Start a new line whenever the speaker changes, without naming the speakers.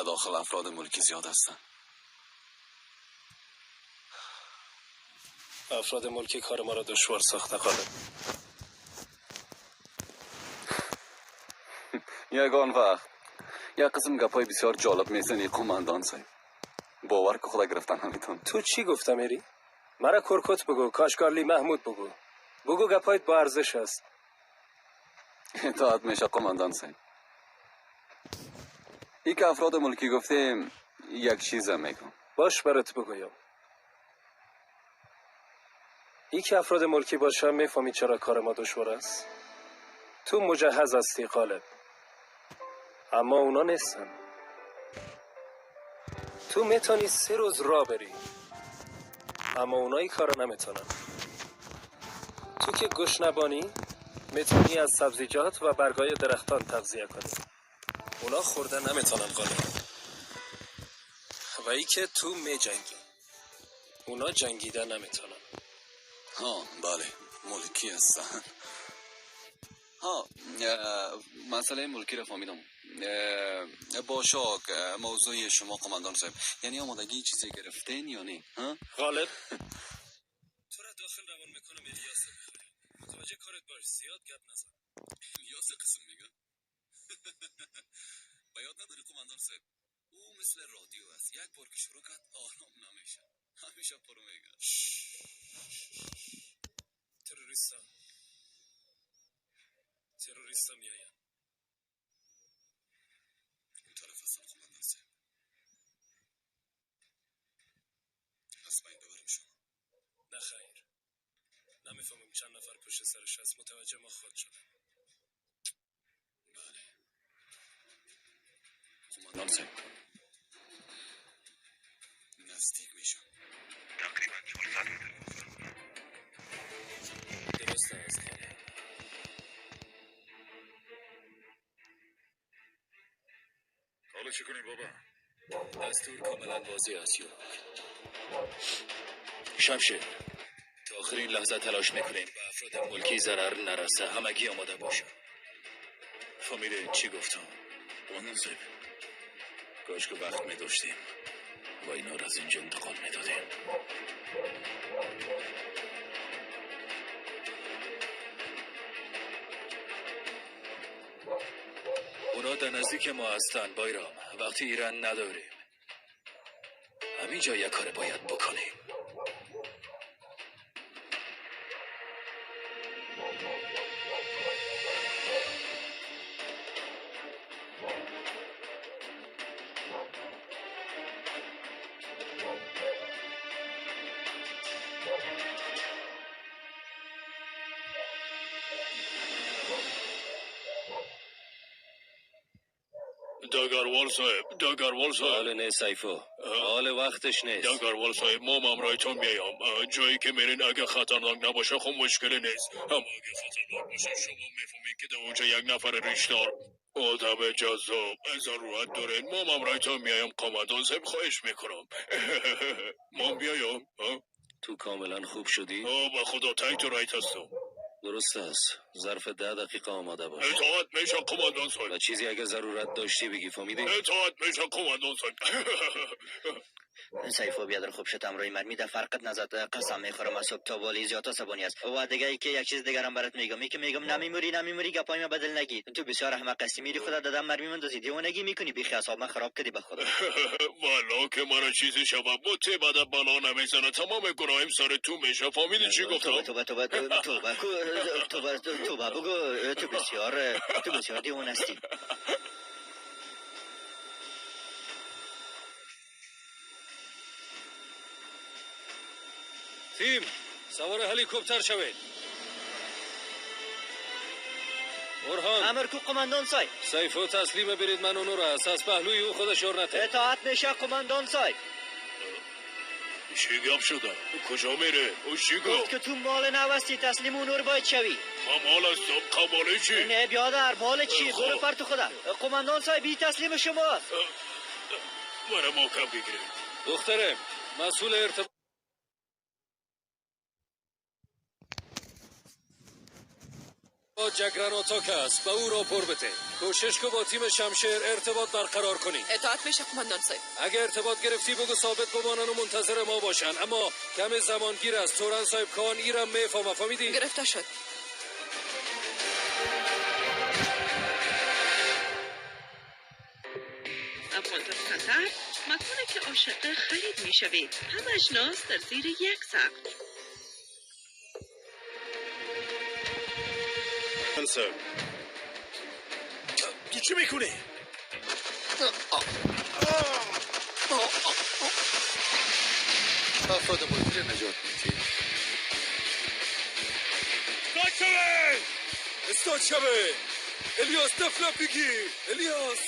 در داخل افراد ملکی زیاد هستن.
افراد ملکی کار ما را دشوار ساخته غالب.
یگان وقت یک قسم گپای بسیار جالب میزنی قماندان صاحب. باور که خدا گرفتن نمیتون.
تو چی گفتم میری؟ مرا کرکت بگو، کاشگارلی محمود بگو. بگو گپایت با ارزش است.
اطاعت میشه قماندان صاحب. ای که افراد ملکی گفتیم یک چیز میگم.
باش برات بگویم. ای که افراد ملکی باشم میفهمی چرا کار ما دشوار است. تو مجهز هستی غالب، اما اونا نیستن. تو میتونی 3 روز راه بری، اما اونا این کارو نمیتونن. تو که گشنبانی میتونی از سبزیجات و برگای درختان تغذیه کنی، اونا خوردن نمیتونن غالب. و ای که تو میجنگی، اونا جنگیدن نمیتونن.
ها بله، ملکی هستن. ها مسئله ملکی را فهمیدم. با شاک موضوع شما قماندان صاحب، یعنی آمادگی چیزی گرفتین یا نه؟ ها
غالب تو را داخل روان میکنم. الیاس بخوری متوجه کارت باش، زیاد گپ نزن.
الیاس قسم میگه؟ به یاد نداری قماندان صاحب، او مثل رادیو است، یک بار که شروع کرد آرام نمیشه، همیشه پر میگه.
تروریستا میآیند.
اون طرف هستن قماندان صاحب. از بین ببریم شما.
نه خیر، نمیفهمم چند نفر پشت سرش هست. متوجه ما خواهد شدن.
بله قماندان صاحب، نزدیک میشم.
تقریبا 400 متر.
درست است خاله.
حالا چه کنیم بابا؟
دستور کاملا واضح است یورک. شمشیر، تا آخرین لحظه تلاش میکنیم به افراد ملکی ضرر نرسه. همگی آماده باشن. فامیل چی گفتم؟
قماندان صاحب، کاش که وقت میداشتیم و اینا را از اینجا انتقال میدادیم.
اونا در نزدیک ما هستن بایرام. وقتی ایران نداریم، همینجا یک کار باید بکنیم.
داگاروال صاحب، داگاروال صاحب.
حال نه سیفو، حال وقتش نیست.
داگاروال صاحب، ما همراهتون میایم. جایی که میرین اگه خطرناک نباشه خب مشکلی نیست، اما اگه خطرناک باشه شما میفهمین که در اونجا یک نفر ریشدار آدم جذاب ضرورت دارین. ما همراهتون میایم قماندان صاحب، خواهش میکنم. ما بیایم.
تو کاملا خوب شدی؟
به خدا تایید و رایت هستم.
درست است. ظرف 10 دقیقه آماده باش.
اطاعت میشه قماندان صاحب.
و چیزی اگه ضرورت داشتی بگی، فهمیدی؟
اطاعت میشه قماندان صاحب.
سیفو بیادر خوب شد امروی مرمی در فرقت نزد. قسم میخورم از صبح تا والی زیاد عصبانی است. و دیگه ای که یک چیز دیگرم برات میگم، ای که میگم نمیموری نمیموری گپای ما بدل نگی. تو بسیار احمق هستی، میری خدا دادم مرمی مندازی، دیوانگی میکنی، بیخی اعصاب من خراب کردی به خدا.
والا که مرا چیزی شود با ته بعد بلا نمیزنه، تمام گناهم سر تو میشه. فهمیدی چی گفتم؟
توبه توبه توبه توبه توبه بگو. تو بسیار دیوانه هستی.
تیم سوار هلیکوپتر شوید. اورهان
امر کو قماندان صاحب.
سیفو تسلیم برید من اونو را از پهلوی او خودش ورنته.
اطاعت میشه قماندان صاحب.
چی گپ شده؟ کجا میره؟ او چی گفت؟
که تو مال نوستی، تسلیم اونور باید شوی.
ما مال هستم. قباله چی؟
نه بیادر مال چی؟ برو پرتو خدا. قماندان صاحب بی تسلیم شماست.
مرا محکم بگیرید.
دختره مسئول ارتباط
جگرناتاک است، به او راپور بده. کوشش که با تیم شمشیر ارتباط برقرار کنی.
اطاعت میشه قماندان صاحب.
اگه ارتباط گرفتی بگو ثابت بمانن و منتظر ما باشن، اما کم زمانگیر است. تورن صاحب کان ایرم میفهمه، فهمیدی؟
گرفته شد.
افغان سنتر، مکانی که عاشق خرید میشوید. هم اجناس در زیر یک سقف.
تو چی میکنی؟
افراد ملکی را نجات میدی.
استاد شبه الیاس، دفله بگیر الیاس.